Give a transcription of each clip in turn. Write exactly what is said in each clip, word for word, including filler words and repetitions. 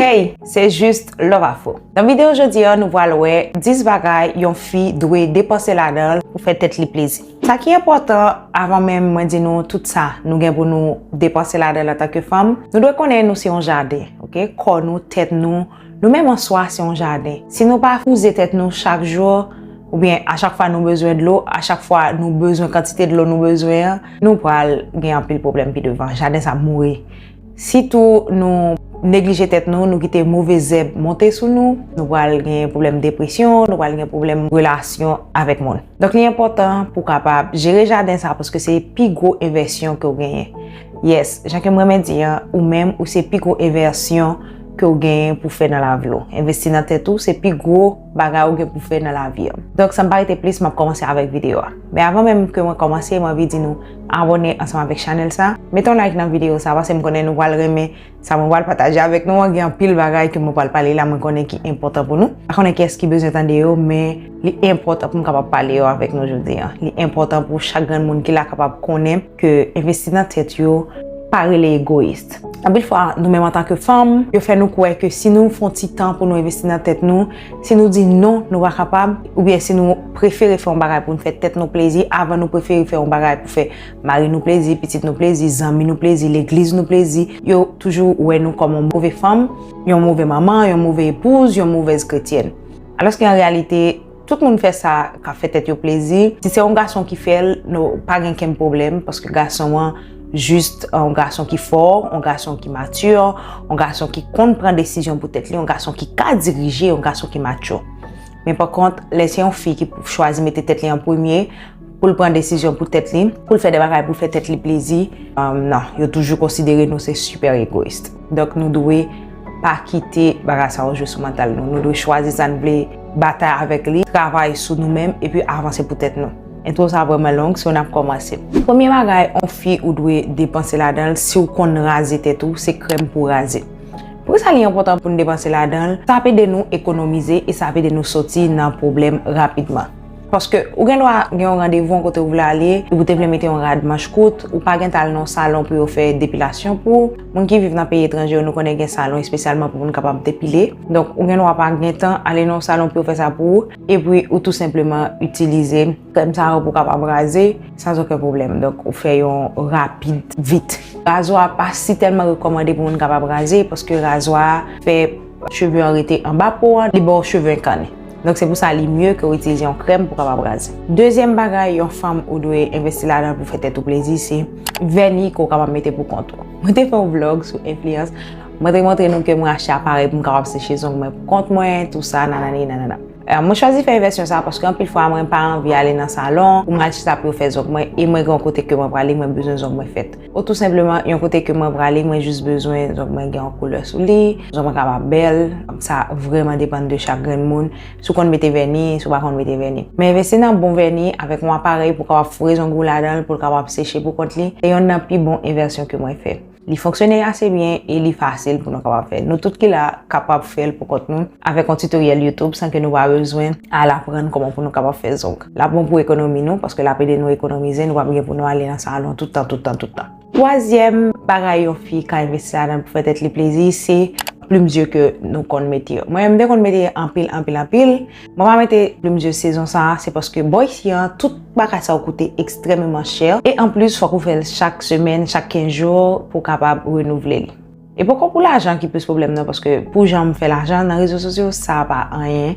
Hey, se Just Love Afro. Nan videyo jodi a, nou pral wè dis bagay yon fi dwe depanse ladan l pou fè tèt li plezi. Sa ki enpòtan, avan menm mwen di nou tout sa nou gen pou nou depanse ladan l antanke fanm, nou dwe konnen nou se yon jaden, oke? Kò nou, tèt nou, nou menm an swa se yon jaden. Si nou pa wouze tèt nou chak jou, oubyen a chak fwa nou bezwen dlo, a chak fwa nou bezwen kantite dlo nou bezwen an, nou pral gen anpil pwoblèm pi devan. Jaden sa ap mouri. Sitou nou neglije tèt nou, nou kite move zèb monte sou nou, nou pral gen pwoblèm depresyon, nou pral gen pwoblèm relasyon avèk moun. Donk, li enpòtan pou w kapab jere jaden sa, paske se pi gwo envèsyon ke w genyen. Yes, jan ke m renmen di an, ou menm, ou se pi gwo envèsyon ke w genyen pou fè nan lavi w. Envesti nan tèt ou, se pi gwo bagay ou gen pou fè nan lavi an. Donk, san m pa rete plis, m ap kòmanse avèk videyo a. Men avan menm ke mwen kòmanse, mwen anvi di nou abòne ansanm avèk chanèl sa. Mete yon like nan videyo sa, paske m konnen nou pral renmen sa mwen pral pataje avèk nou an. Gen anpil bagay ke mwen pral pale la, mwen konnen ki enpòtan pou nou. Pa konnen kiyès ki bezwen tande yo, men li enpòtan pou m kapab pale yo avèk nou jodi an. Li enpòtan pou chak grenn moun ki la kapab konnen ke envesti nan tèt yo pa rele egoyis. Anpil fwa, nou menm antanke fanm, yo fè nou kwè ke si nou fè yon ti tan pou nou envesti nan tèt nou, si nou di non, nou pa kapab, oubyen si nou prefere fè yon bagay pou nou fè tèt nou plezi, avan nou prefere fè yon bagay pou fè mari nou plezi, pitit nou plezi, zanmi nou plezi, legliz nou plezi, yo toujou wè nou kòm yon move fanm, yon move manman, yon move epouz, yon movèz kretyèn. Alòske an reyalite, tout moun fè sa k ap fè tèt yo plezi. Si se yon gason ki fè l, nou pa gen kenn pwoblèm, paske gason an jis yon gason ki fò, yon gason ki mati, yon gason ki konn pran desizyon pou tèt li, yon gason ki ka dirije, yon gason ki matyo. Men pa kont, lè se yon fi ki chwazi mete tèt li an premye, pou l pran desizyon pou tèt li, pou l fè de bagay pou fè tèt li plezi, um, non, yo toujou konsidere nou se sipè egoyis. Donk, nou dwe pa kite bagay sa yo jwe sou mantal nou. Nou dwe chwazi sa n vle, batay avèk li, travay sou nou menm, epi avanse pou tèt nou. Entwo sa vrèman long, so n ap kòmanse. Premye bagay, yon fi ou dwe depanse ladan l, si w konn raze tèt ou, se krèm pou raze. Poukisa li enpòtan pou n depanse ladan l? Sa ap ede nou ekonomize e sa ap ede nou soti nan pwoblèm rapidman. Paske ou gen dwa gen yon randevou yon kote ou vle ale, epi ou te vle mete yon rad manch kout, ou pa gen t al nan yon salon pou yo fè depilasyon pou ou. Moun ki viv nan peyi etranje yo, nou konnen gen salon espesyalman pou moun kapab depile. Donk, ou gen dwa pa gen tan ale nan yon salon pou yo fè sa pou ou, epi ou tou senpleman itilize krèm sa yo pou w kapab raze san okenn pwoblèm. Donk, ou fè yon rapid vit. Razwa pa si tèlman rekòmande pou moun kapab raze, paske razwa fè cheve an rete anba po an, li ba w cheve enkannen. Donk, se pou sa li mye ke w itilize yon krèm pou w kapab raze. Dezyèm bagay, yon fanm ou dwe envesti ladan pou fè tèt ou plezi, se vèni ke w kapab mete pou kont ou. Mwen te fè yon vlog sou enfliyans. Mwen te montre nou ke mwen achte aparèy pou m kapab seche zong mwen pou kont mwen, tou sa, nanani, nanana. Eh, mwen chwazi fè vèsyon sa paske anpil fwa mwen pa anvi ale nan salon pou m al chita pou yo fè zong mwen, e mwen gen yon kote ke mwen prale, mwen bezwen zong mwen fèt. Ou tou senpleman, yon kote ke mwen prale, mwen jis bezwen zong mwen gen yon koulè sou li, zong mwen kapab bèl. Sa vrèman depann de chak grenn moun, si w konn mete vèni, si w pa konn mete vèni. Men envesti nan bon vèni avèk yon aparèy pou w kapab foure zong ou ladan l, pou l kapab seche pou kont li, se yonn nan pi bon envèsyon ke mwen fè. Li fonksyone ase byen e li fasil pou nou kapab fè. Nou tout ki la kapab fè l pou kont nou avèk yon tutoriel YouTube san ke nou pa bezwen al aprann kòman pou nou kapab fè zong. L ap bon pou ekonomi nou, paske l ap ede nou ekonomize, nou p ap gen pou nou ale nan salon tout tan, tout tan, tout tan. Twazyèm bagay yon fi ka envesti ladan pou fè tèt li plezi, se plim zye ke nou konn mete yo. Mwen, m te konn mete anpil, anpil, anpil. Mwen pa mete plim zye sezon sa a, se paske bò isi an, tout bagay sa yo koute ekstrèmeman chè. E anplis, fòk ou fè l chak semèn, chak kenz jou pou w kapab renouvle li. E poko pou lajan ki plis pwoblèm nan, paske pou jan m fè lajan nan rezo sosyo, sa pa anyen.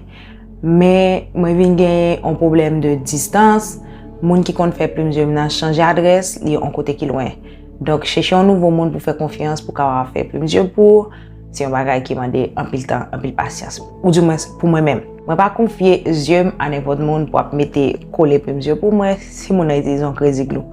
Men mwen vin genyen yon pwoblèm de distans. Moun ki konn fè plim zye m nan chanje adrès, li yon kote ki lwen. Donk, chèche yon nouvo moun pou fè konfyans, pou kapab fè plim zye pou ou. Se yon bagay ki mande anpil tan, anpil pasyans. Oudimwens, pou mwen menm. Mwen pa konfye zye m a nenpòt moun pou ap mete kole plim zye pou mwen, si moun nan itilize yon crazy glue.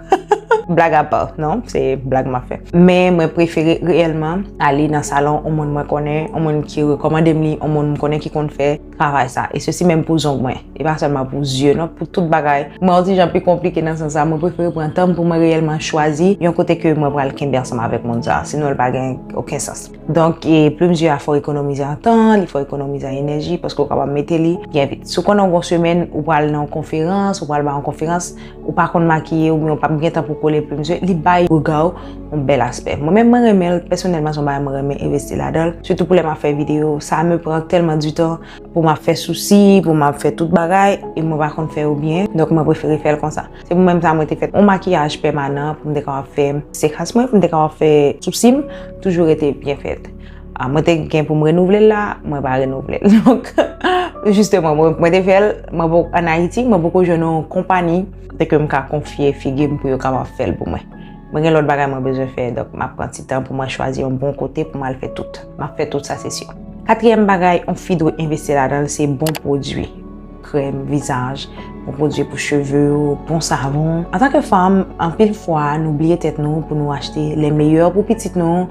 Blag apa, non, se blag m ap fè. Men mwen prefere reyèlman ale nan salon, yon moun mwen konnen, yon moun ki rekòmande m li, yon moun m konnen ki konn fè travay sa. E sesi menm pou zong mwen. E pa sèlman pou zye, non, pou tout bagay. Mwen, yon ti jan pi konplike nan sans sa, mwen prefere pran tan m pou mwen reyèlman chwazi yon kote ke mwen pral kenbe ansanm avèk moun sa, sinon l pa gen okenn sans. Donk, e, plim zye a fò w ekonomize an tan, li fò w ekonomize an enèji, paske w kapab mete li byen vit. Si w konnen w gen yon semèn, ou pral nan yon konferans, ou pral bay yon konferans, ou pa konn makiye, oubyen ou p ap gen tan pou w kole Epi misye, li bay rega w yon bèl aspè. Mwen menm, mwen renmen l, pèsonèlman, se yon bagay mwen renmen envesti ladan l. Sitou pou lè m ap fè videyo, sa me pran tèlman di tan pou m ap fè sousi, pou m ap fè tout bagay, e mwen pa konn fè yo byen. Donk, mwen prefere fè l konsa. Se pou mwen menm sa mwen te fè yon makiyaj pèmanan pou m te kapab fè sekans mwen, pou m te kapab fè sousi m toujou rete byen fèt. Ah, mwen te gen pou m renouvle l la, mwen pa renouvle l. Donk, jisteman, mwen, mwen te fè l, mwen poko, ann Ayiti, mwen poko jwenn yon konpayi kote ke m ka konfye figi m pou yo kapab fè l pou mwen. Mwen gen lòt bagay mwen bezwen fè, donk m ap pran ti tan pou mwen chwazi yon bon kote pou m al fè tout. M ap fè tout sa, se si. Katriyèm bagay, yon fi dwe envesti ladan l, se bon pwodui. Krèm vizaj, bon pwodui pou cheve w, bon savon. Antanke fanm, anpil fwa, nou bliye tèt nou pou nou achte lè meyè pou pitit nou,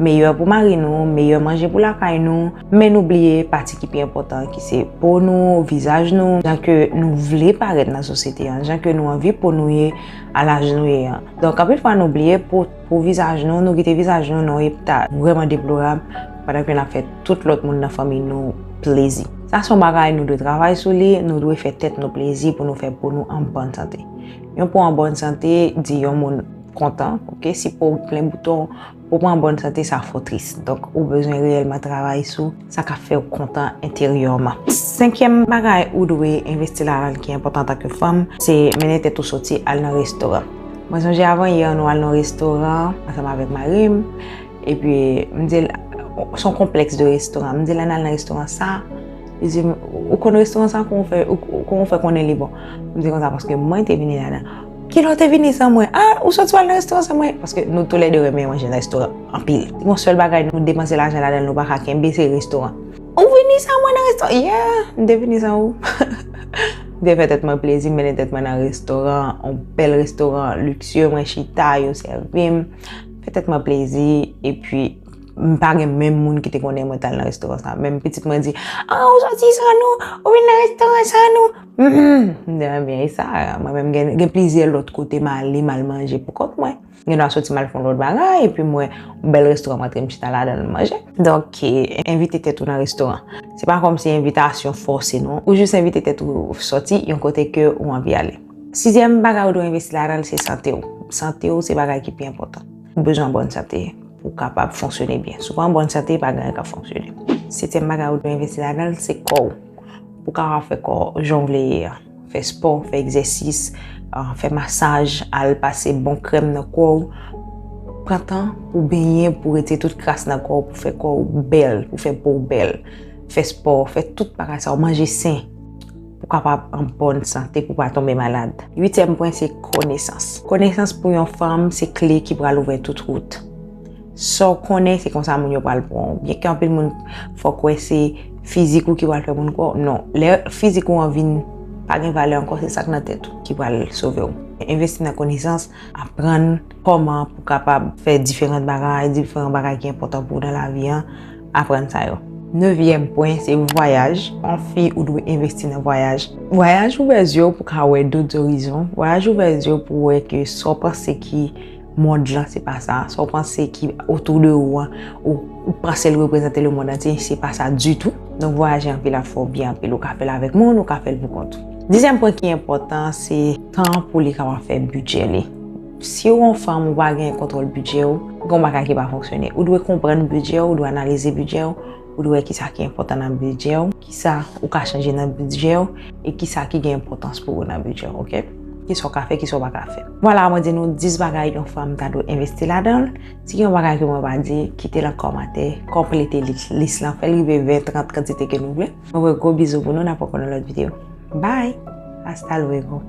meyè pou mari nou, meyè manje pou lakay nou, men nou bliye pati ki pi enpòtan, ki se po nou, vizaj nou, jan ke nou vle parèt nan sosyete an, jan ke nou anvi po nou ye, a laj nou ye an. Donk, anpil fwa nou bliye po, po vizaj nou, nou kite vizaj nou nan yon eta vrèman deplorab, pandan ke n ap fè tout lòt moun nan fanmi nou plezi. Sa se yon bagay nou dwe travay sou li, nou dwe fè tèt nou plezi pou nou fè po nou an bòn sante. Yon po an bòn sante di yon moun kontan, oke? Si po w plen bouton, po w pa an bòn sante, sa fò tris. Donk, ou bezwen reyèlman travay sou sa k ap fè w kontan enteryèman. Senkyèm bagay ou dwe envesti ladan l ki enpòtan antanke fanm, se mennen tèt ou soti al nan restoran. Mwen sonje avan yè, nou al nan restoran ansanm avèk mari m, epi m di l, se yon konplèks de restoran. M di l, ann al nan restoran sa. Li di m, ou konn restoran sa, kòman w fè, ou, kòman w fè konnen li bon? M di konsa, paske mwen te vini ladan. Kilè w te vini san mwen? Ah, ou soti w al nan restoran san mwen? Paske nou toulède renmen manje nan restoran anpil. Yon sèl bagay nou depanse lajan ladan l, nou pa ka kenbe, se restoran. Ou vini san mwen nan restoran? Yeah, m te vini san ou. M te fè tèt mwen plezi, m mennen tèt mwen nan restoran, yon bèl restoran liksye, mwen chita, yo sèvi m. Fè tèt mwen plezi, epi m pa gen menm moun ki te konnen mwen t al nan restoran sa. Menm pitit mwen di, ah, ou soti san nou, ou vin nan restoran san nou. Mhm. M di, ebyen, e sa, mwen menm gen, gen plizyè lòt kote m ale, m al manje pou kont mwen. Gen dwa soti m al fè yon lòt bagay, epi m wè yon bèl restoran, m antre m chita ladan l, m manje. Donk, e, envite tèt ou nan restoran. Se pa kòmsi envitasyon fòse, non. Ou jis envite tèt ou soti yon kote ke ou anvi ale. Sizyèm bagay ou dwe envesti ladan l, se sante w. Sante w, se bagay ki pi enpòtan. Ou bezwen bòn sante pou w kapab fonksyone byen. Si w pa an bòn sante, pa gen anyen k ap fonksyone. Setyèm bagay ou dwe envesti ladan l, se kò w. Pou w kapab fè kò w jan w vle ye a. Fè spò, fè egzèsis, ah, fè masaj, al pase bon krèm nan kò w. Pran tan pou benyen, pou retire tout kras nan kò w, pou fè kò w bèl, pou fè po w bèl. Fè spò, fè tout bagay sa yo, manje sen. Pou w kapab an bòn sante, pou w pa tonbe malad. Uityèm pwen, se konesans. Konesans pou yon fanm, se kle ki pral ouvè tout wout. Sa w konnen, se konsa moun yo pral pran w. Byenke anpil moun fè w kwè se fizik ou ki pral fè moun kwè w. Non, lè fizik ou an vin pa gen valè ankò, se sa k nan tèt ou ki pral sove w. Envesti nan konesans, aprann kòman pou w kapab fè diferan bagay, diferan bagay ki enpòtan pou w nan lavi an, aprann sa yo. Nevyèm pwen, se vwayaj. Yon fi, ou dwe envesti nan vwayaj. Vwayaj ouvè zye w pou w ka wè dòt orizon. Vwayaj ouvè zye w pou w wè ke sa w panse ki mond lan, se pa sa. Sa w panse ki otou de ou an, ou, ou panse l reprezante lemonn antye, se pa sa ditou. Donk, vwayaje anpil ap fè w byen anpil. Ou ka fè l avèk moun, ou ka fè l pou kont ou. Dizyèm pwen ki enpòtan, se tan pou li kapab fè bidjè li. Si w yon fanm, ou pa gen kontwòl bidjè w, gen yon bagay ki pa fonksyone. Ou dwe konprann bidjè w, ou dwe analize bidjè w, ou dwe wè kisa ki enpòtan nan bidjè w, kisa ou ka chanje nan bidjè w, e kisa ki gen enpòtans pou ou nan bidjè w, oke? Kisa w ka fè, kisa w pa ka fè. Vwala, mwen di nou dis bagay yon fanm ta dwe envesti ladan l. Si gen yon bagay ke mwen pa di, kite l an kòmantè, konplete lis, lis lan, fè l rive ven, trant kantite ke nou vle. Mwen voye gwo bizou pou nou, n ap wè nou nan lòt videyo. Bye! Hasta luego!